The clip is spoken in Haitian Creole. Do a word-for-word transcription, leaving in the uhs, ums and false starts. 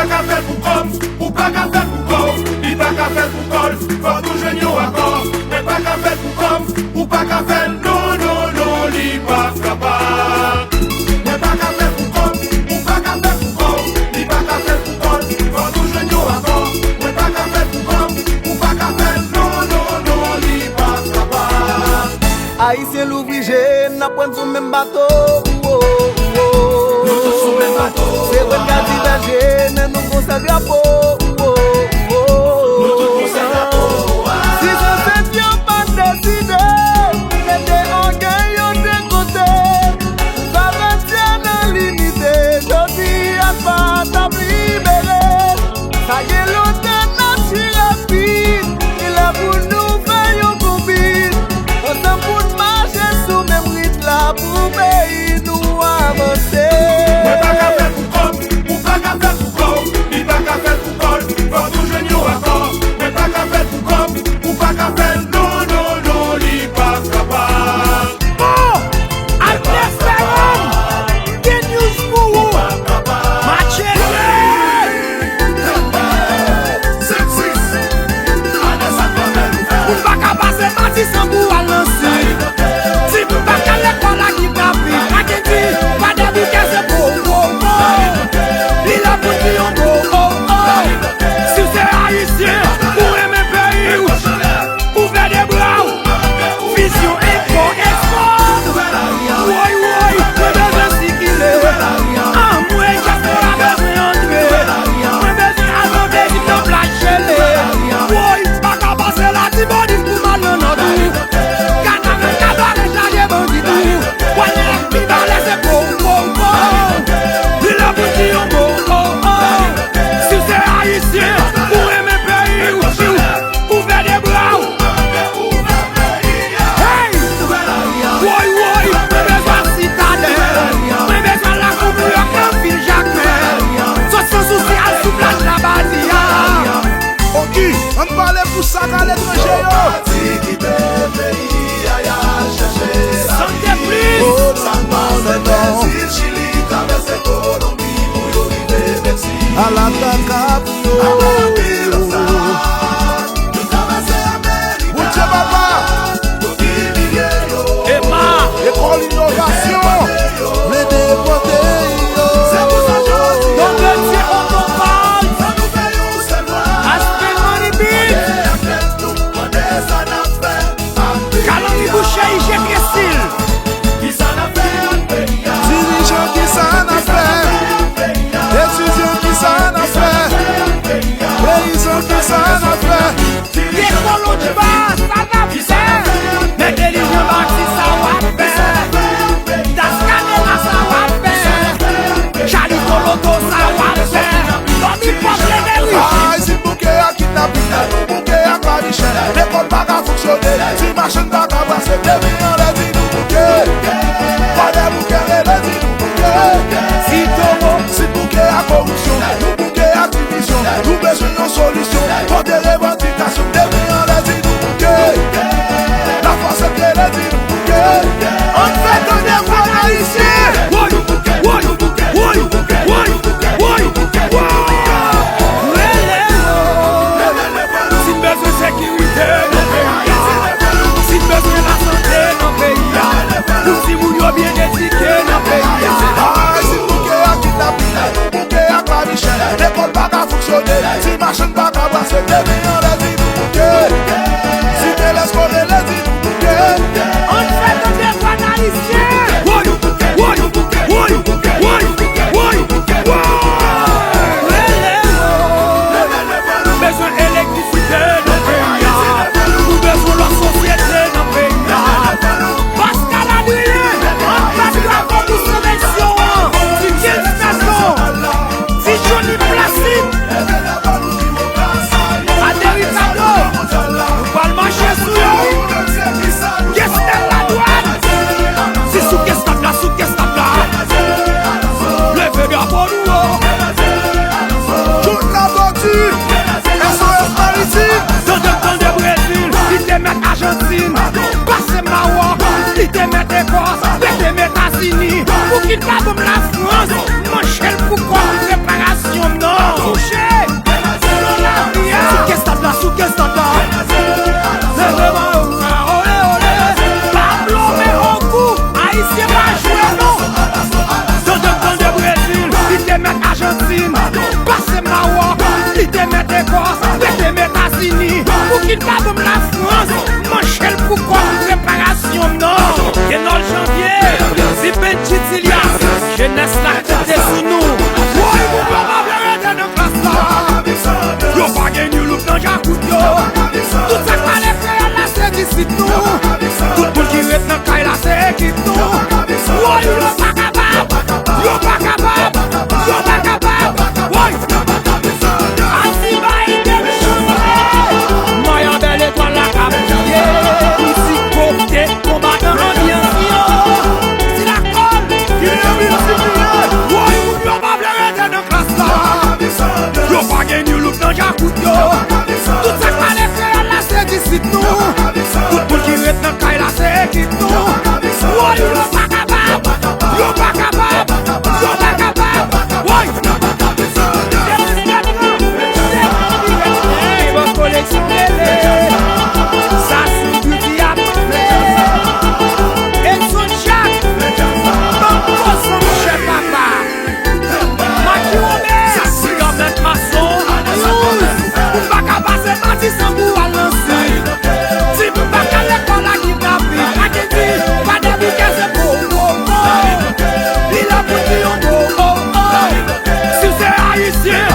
Ka fè l pou kòm, ou pa ka fè l pou kòm, li pa ka fè l pou kòl, fò nou jwenn yon akò. Mwen pa ka fè l pou kòm, ou pa ka fè l, non, non, non, li pa kapab. Mwen pa ka fè l pou kòm, ou pa ka fè l pou kòm, li pa ka fè l pou kòl, fò nou jwenn yon akò. Mwen pa ka fè l pou kòm, ou pa ka fè l, non, non, non, li pa kapab. Ayisyen louvri je n, n ap pran sou menm bato. Ou, ou, ou, ou. Nou tout sou menm bato. Se vre n ka divèje, men nou gon sèl drapo. Ou, ou, ou, ou. Nou tout gon sèl drapo. Si zansèt yo pa t deside mete ògèy yo de kote, pou pa retire nan limite, jodi a n pa t ap libere. Sa gen lontan n ap chire pit, li lè pou nou fè yon konbit. Ansanm pou n mache sou menm rit la pou peyi nou avanse. Mwen pa ka fè l pou kòm, ou pa ka fè l pou kòm, li pa ka fè l pou kòl, fò nou jwenn yon akò. Mwen pa ka fè l pou kòm, ou pa ka fè l, non, non, non, li pa kapab. Bon, Albert Ferron, gen news pou ou. Matche! Ou pa ka pase Matisan pou al nan Sid. Timoun pa ka lekòl ak kidnapin. Ak di, pa debouke se po, po, po. Li lè pou di yon mo, oh, oh. Si w se Ayisyen, ou renmen peyi w, ouvè de bra w. Vizyon, enfò, espò. Woy, woy, mwen bezwen sikile. Anmwey, dyaspora bezwen antre. Mwen bezwen al nan peyi m nan plaj jele. Woy, pa ka pase Latibonit pou m al nan Nòdou. Kanaran, kabare chaje bandi tou. Wale, pi bale se po, po, po. Li lè pou di yon mo, oh, oh. Si w se Ayisyen, ou renmen peyi w, ou ouvè de bra w. Hey! Woy, woy, mwen bezwen Sitadèl. Mwen bezwen Lakou Nouyòk nan vil Jakmèl. Sot San Sousi al sou plaj Labadi a. Oki, ann pale pou sa k aletranje yo. Sante plis. Alata k ap Bondye papa. Ema. Lekòl inovasyon. Vle depòte yo. Notre Dieu autoprise. Aspen Money Beat. Kalanmi Boucher, I G Kresil. Dirijan, kisa n ap fè? Etidyan, kisa n ap fè? Peyizan, kisa n ap fè? Vye kolon djouba, sa n ap fè? Mèt Eli Jan Batis, sa w ap fè? Daskadena, sa w ap fè? Chalito Loto, sa w ap fè? Lòmi pòv leve wi. Ay, si bouke a kidnapin, nou bouke ak lavi chè. Lekòl pa ka fonksyone, ti machann pa ka brase. Demen anlè di nou bouke. Kwadèboukè rele di nou bouke. Si towo, si bouke ak koripsyon, nou bouke ak divizyon. Nou bezwen yon solisyon. Pote revandikasyon. Demen anlè di nou bouke. Lafòs ap rele di nou bouke. Ann fè tande vwa Ayisyen. Woy, woy, woy, woy, woy, woy. Rele yo. Si n bezwen sekirite nan peyi a, si n bezwen lasante nan peyi a, pou timoun yo byen edike nan peyi a. Ay, si bouke a kidnapin, bouke ak lavi chè, lekòl pa ka fonksyone, ti machann pa ka brase, demen anlè di nou bouke. Si Telès kole lè di nou bouke. Ann fè tande vwa Ayisyen. Woy, woy, woy, woy, woy, woy. Rele yo. Nou bezwen elektrisite nan peyi a. Nou bezwen lòt sosyete nan peyi a. Pascal Adrien, ann fè drapo pou Senbenksyon an. Ti James Mason, ti Johnny Placide, Aderikado, nou pral mache sou yo. Kesnel Ladwàn, si sou kesnel la, sou kesnel la. Leve drapo nou wo. Tout la tòti, S O S Ayiti. Tande m tande Brezil, li te mèt Ajantin. Pase Mawòk, li te mèt Ekòs, li te mèt Etazini. Pou ki pa ban m Lafrans, manche l pou kò l, reparasyon non. Ajantin, pase Mawòk, li te met Ekòs, rete m Etazini. Pouki l pa ban m Lafrans? Manje l pou kò m, reparasyon m non. Kenòl Janvye, Ti Bendjit Ilyas, jenès la konte sou nou. Woy, moun yo pa vle rete nan klas la. Yo pa gen New Look nan djakout yo. Tout sa k pale kreyòl la se disit nou. Tout moun ki ret nan kay la se ekip nou. Woy, yo pa kapab, yo pa kapab, yo pa kapab. Woy! Atiba ide m chanje. Maya bèl etwal la k ap briye. Isi kote konbatan anbyans yo. Ti lakòl ki vin miltipliye. Woy, moun yo pa vle rete nan klas la. Yo pa gen New Look nan djakout yo. Tout sa k pale kreyòl la se disit nou. Tout moun ki ret nan kay la se ekip nou. Woy, yo pa kapab, yo pa kapab, yo pa kapab. Woy! Hey, bòs koleksyon rele. Sa se Beauty ap fè. Edson Jack, banm koze monchè papa. Maki Wobè, Gòmèt Mason, Youz, ou pa ka pase Matisan pou al nan Sid. Di m pa ka lekòl a kidnapin, pa gen di, pa debouke se po, po, po. Li la pou di yon mo, oh, oh. Si w se Ayisyen,